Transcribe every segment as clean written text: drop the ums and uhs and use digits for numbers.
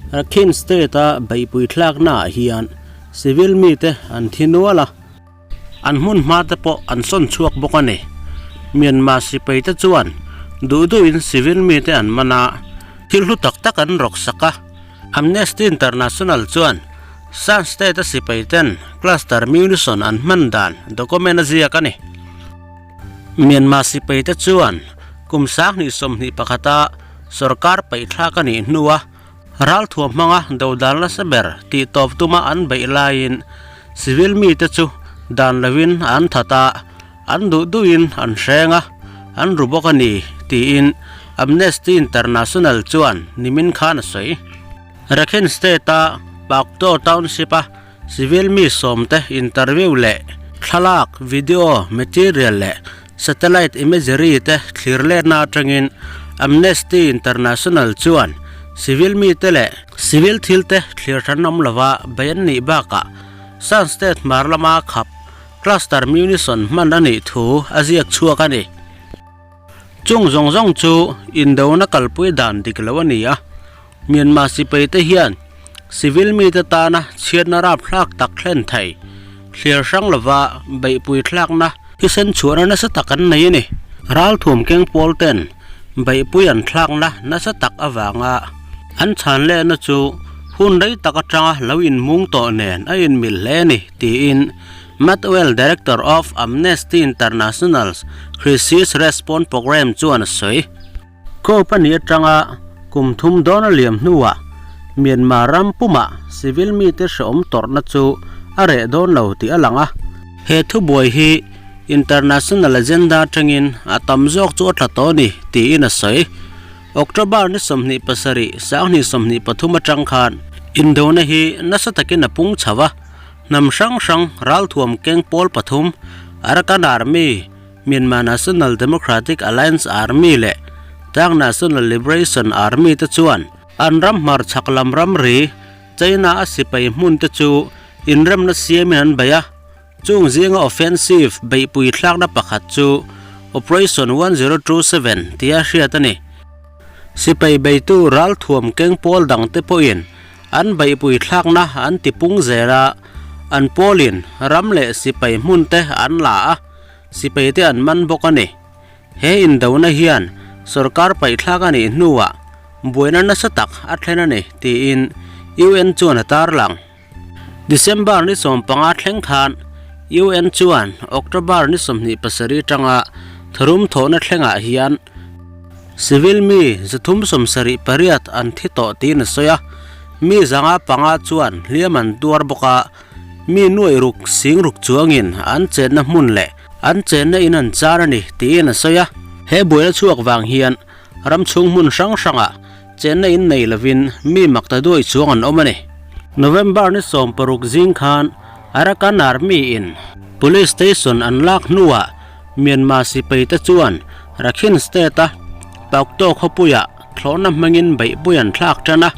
Rakhine State-a beihpui thlaknaah hian civil mite an thi nual a, an hmun hmate pawh an sawn chhuak bawk a ni. Myanmar sipaite chuan duh duhin civil mite an man a, thil hlu tak tak an rawk sak a. Amnesty International chuan Shan State-a sipaiten cluster munition an hman dan document a ziak a ni. Myanmar sipaite chuan kum 2021-a sorkar paihthlak a nih hnua ralthuam hmanga dodal nasa ber tih tawp tuma an beih laiin civil mite chu dan lovin an that a, an duh duhin an hreng a, an ru bawk a ni, tiin Amnesty International chuan nimin khan a sawi. Rakhine State-a Pauktaw Township-a Civil mi sawmte interview leh thlalak, video, material leh satellite imagery te thlir letna atangin Amnesty International chuan civil mite leh civil thilte thlir hran awm lova bei an nih bakah Shan State hmar lama khap cluster munition hman a nih thu a ziak chhuak a ni. Chung zawng zawng chu indona kalpui dan dik lo a ni a. Myanmar sipaite hian civil mite tana chhiatna rapthlak tak thlen thei thlir hrang lova beihpui thlakna thisen chhuahna nasa tak an nei a ni. Ralthuam keng pawl ten beihpui an thlakna nasa tak avanga an chhan lehna chu hun rei tak atanga lo inmung tawh nen a inmil hle a ni tiin Matwell Director of Amnesty International's Crisis Response Programme chuan a sawi. Ko pahnih atanga kum thum dawn a liam hnuah Myanmar ram pumah civil mite hrehawm tawrhna chu a reh dawn lo tih a lang a. He thubuai hi international agenda atangin a tam zawk chu a tla tawh a ni tiin a sawi. October ni 27, 2023 atang khan indona hi nasa takin a pung chho a, hnam hrang hrang ralthuam keng pawl pathum Arakan Army, Myanmar National Democratic Alliance Army leh Tang National Liberation Army te chuan an ram hmarchhak lam ramri China a sipai hmun te chu inremna siamin an bei a, chung zinga offensive beihpui thlakna pakhat chu Operation 1027 tia hriat a ni. Sipai beitu ralthuam keng pawl dang te pawhin an beihpui thlakna an tipung zel a, an pawlin ram leh sipai hmun te an la a. Sipai te an man bawk a ni. He indona hian sorkar paihthlak a nih hnuah buaina nasa tak a thlen a ni tiin UN chuan a tarlang. December ni 15 thleng khan UN chuan October ni 27 tanga tharum thawhna thlengah hian civil mi 378 an thi tawh tiin a sawi a, mi 500 chuan hliam an tuar bawk a. Mi nuaih ruk sing ruk chuangin an chenna hmun leh an chenna in an char a ni tiin a sawi a. He buaina chhuak vang hian ram chhung hmun hrang hrangah chenna in nei lovin mi mak ta duai chuang an awm a ni. November ni 16 zing khan Arakan Army in Police Station an lak hnuah Myanmar sipai te chuan Rakhine State a Pauktaw khawpuiah thlawhna hmangin beihpui an thlak tan a.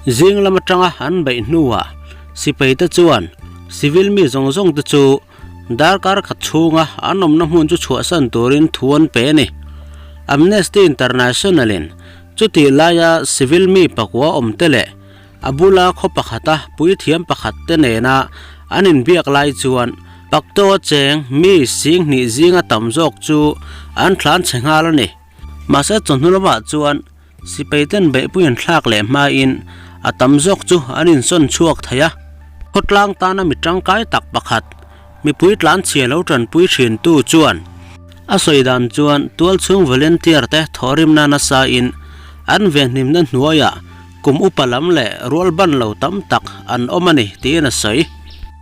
Zing lam atanga an beih hnuah Sipai te chuan civil mi zawng zawng te chu darkar khat chhunga an awmna hmun chu chhuahsan turin thu an pe a ni. Amnesty International in chutih laia civil mi pakua awm te leh a bula khaw pakhata puithiam pakhat te nena an inbiak lai chuan Paktaw cheng mi singhnih zinga tam zawk chu an thlan chhe nghal a ni. Mahse chawhnu lamah chuan Sipai ten beihpui an thlak leh hmain a tam zawk chu an insawn chhuak thei a. Khawtlang tana mi tangkai tak pakhat, mipui tlanchhia lo tanpui thintu chuan a sawi dan chuan tualchhung volunteer te thawhrimna nasa in an venhimna hnuaiah kum upa lam leh rual ban lo tam tak an awm a ni tiin a sawi.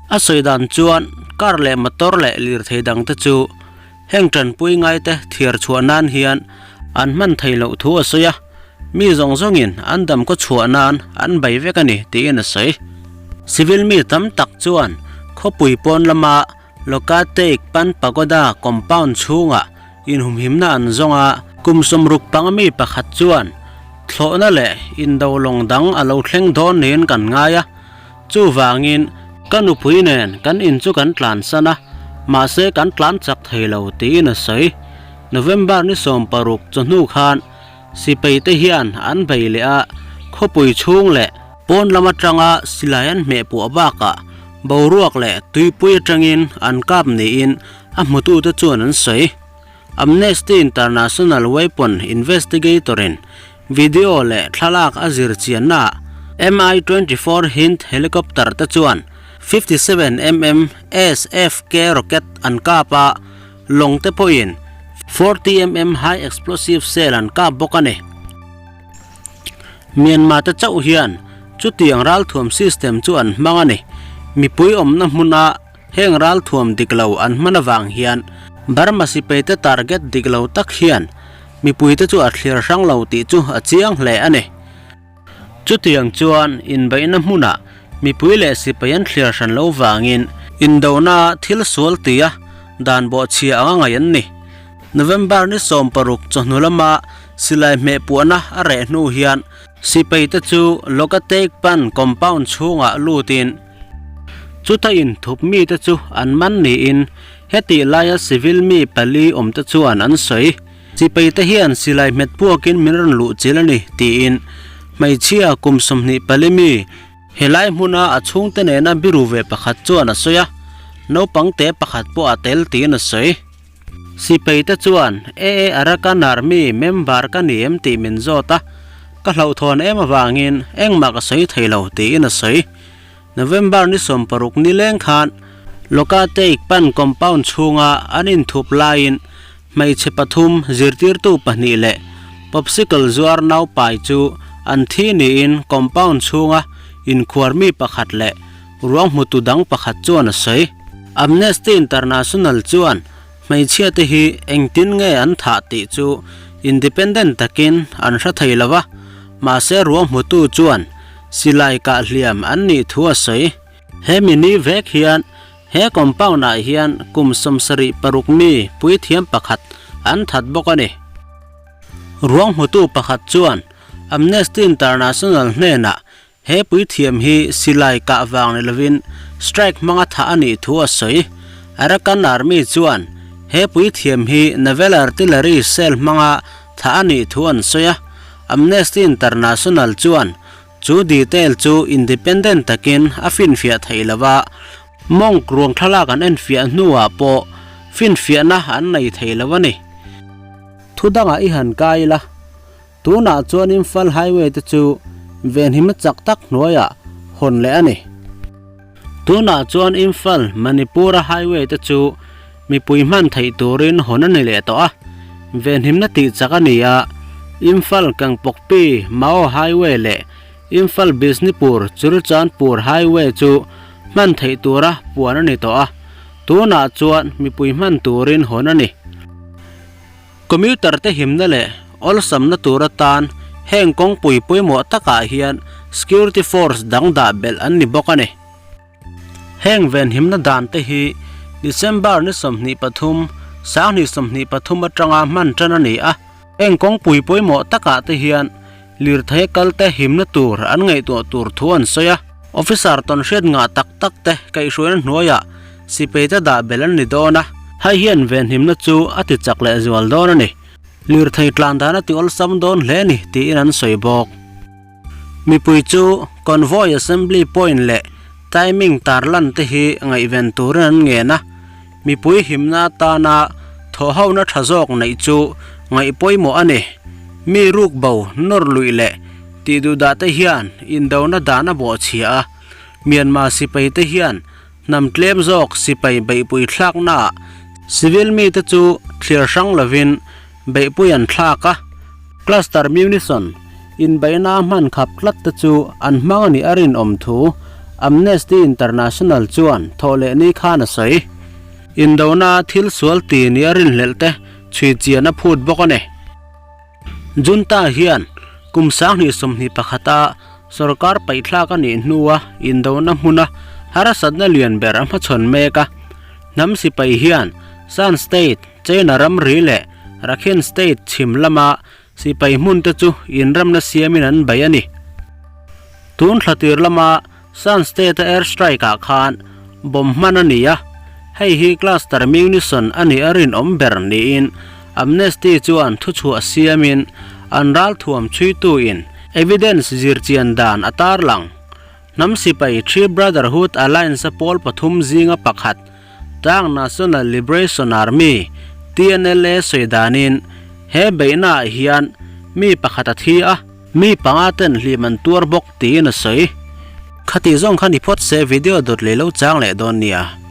A sawi dan chuan car leh motor leh lirthei dangte chu Heng tanpui ngaite thiar chhuah nan hian an hman thei loh thu a sawi a, mi zawng zawngin an dam khaw chhuah nan an bei vek a ni tiin a sawi. Civil mi tam tak chuan khawpui pawn lama Lokateik Pan Pagoda compound chhungah inhumhimna an zawng a, kum 65 mi pakhat chuan thlawhna leh indo lawng dang a lo thleng dawn niin kan ngai a, Chuvangin, ka nupui nen kan in chu kan tlansan a, mahse kan tlan chak thei lo tiin a sawi. November ni 16 chawhnu khan sipai te hian an bei leh a, khawpui chhung leh. Pawn lam atanga silai an hmeh puah bakah boruak leh tuipui atangin an kap niin a hmutute chuan an sawi. Amnesty International Weapon Investigator-in video leh thlalak a zir chiannaah Mi-24 Hind helicopter te chuan 57 mm SFK rocket an kap a, lawng te pawhin 40 mm high explosive shell an kap bawk a ni. Myanmar te chauh hian chutiang ralthuam system chu an hmang a ni. Mipui awmna hmuna heng ralthuam dik lo an hman avang hian Burma sipai te target dik lo tak hian mipui te chu a thlir hrang lo tih chu a chiang hle a ni. Chutiang chuan inbeihna hmunah mipui leh sipai an thlir hran lo vangin indona thil sual tia dan bawhchhia anga ngaih an ni. November ni 16 chawhnu lama silai hmeh puahna a reh hnu hian sipai te chu Lokateik Pan compound chhungah lutin chuta inthup mite chu an man niin hetih laia civil mi pali awmte chuan an sawi. Sipai te hian silai hmet puakin min rawn luh chil a ni tiin hmeichhia kum 24 mi helai hmuna a chhungte nena biru ve pakhat chuan a sawi a, naupang te pakhat pawh a tel tiin a sawi. Sipai te chuan AA Arakan Army member ka ni em tih min zawt a, ka hlauhthawn em avangin engmah ka sawi thei lo tiin a sawi. November ni 60 ni leng khan Lokateik Pan compound chhunga an inthup laiin hmeichhe pathum zirtirtu pahnih leh popsicle zuar naupai chu an thi niin compound chhunga inkhuar mi pakhat leh ruang hmutu dang pakhat chuan a sawi. Amnesty International chuan hmeichhia te hi engtin nge an thah tih chu independent takin an hre thei lo va, mahse ruang hmutu chuan silai kah hliam an nih thu a sawi. He mini vek hian he compound ah hian kum 76 mi puithiam pakhat an that bawk a ni. Ruang hmutu pakhat chuan Amnesty International hnenah he puithiam hi silai kah vang ni lovin strike hmanga thah a nih thu a sawi. Arakan Army chuan he puithiam hi Naval Artillery shell hmanga thah a nih thu an sawi a. Amnesty International chuan chu detail chu independent takin a finfiah theih lo a, monk ruang thlalak an enfiah hnuah pawh finfiahna an nei thei lo a ni. Thu dangah i han kai la, tunah chuan Imphal Highway te chu venhimna chak tak hnuaiah hawn leh a ni. Tunah chuan Imphal Manipur-a highway te chu mipui hman theih turin hawn a ni leh tawh a, venhimna tih chak a ni a, Imphal Kangpokpi Mao Highway leh Imphal Bishnupur Churachandpur Highway chu hman theih tura puan a ni tawh a, tunah chuan mipui hman turin hawn a ni. Commuter te himna leh awlsamna tur atan heng kawngpui pawimawh takah hian security force dang dah belh an ni bawk a ni. Heng venhimna dan te hi December ni 23, 2023 atanga hman tan a ni a. Heng kawngpui pawimawh takah te hian lirthei kal te himna tur an ngaihtuah tur thu an sawi a. Officer tawnhriat ngah tak tak te kaihhruaina hnuaiah sipai te dah belh an ni dawn a. Hei hian venhimna chu a ti chak leh zual dawn a ni. Lirthei tlan dan a ti awlsam dawn hle a ni tiin an sawi bawk. Mipui chu convoy assembly point leh timing tarlan te hi ngaihven turin an ngen a. Mipui himna atana thawhhona tha zawk neih chu ngaih pawimawh a ni. Mi ruk bo nawr luih leh tih duhdah te hian indona dan a bawhchhia a. Myanmar sipai te hian hnam tlem zawk sipai beihpui thlaknaah civil mite chu thlir hrang lovin beihpui an thlak a. Cluster munition inbeihna hman khap tlat te chu an hmang a nih a rinawm thu Amnesty International chuan thawhlehni khan a sawi. Indona thil sual ti nia rinhlelh te chhui chian a phut bawk a ni. Junta hian kum 2021 a sorkar paihthlak a nih hnua indona hmuna harsatna lian ber a hmachhawn mek a. Hnam sipai hian Shan State, China ramri leh Rakhine State chhim lama sipai hmun te chu inramna siamin an bei a ni. Tun thla tir lama Shan State a air strike ah khan bomb hman a ni a, hei hi cluster munition a nih a rinawm ber niin Amnesty chuan thuchhuah siamin an ralthuam chhuitu in evidence zirchian dan a tarlang. Hnam sipai Three Brotherhood Alliance-a pawl pathum zinga pakhat, Tang National Liberation Army, TNLA, sawi danin he beihnaah hian mi pakhat a thi a, mi panga ten hlim an tuar bawk tiin a sawi. Khati zawng kha ni phawt se video dawt leh lo chang leh dawn nia.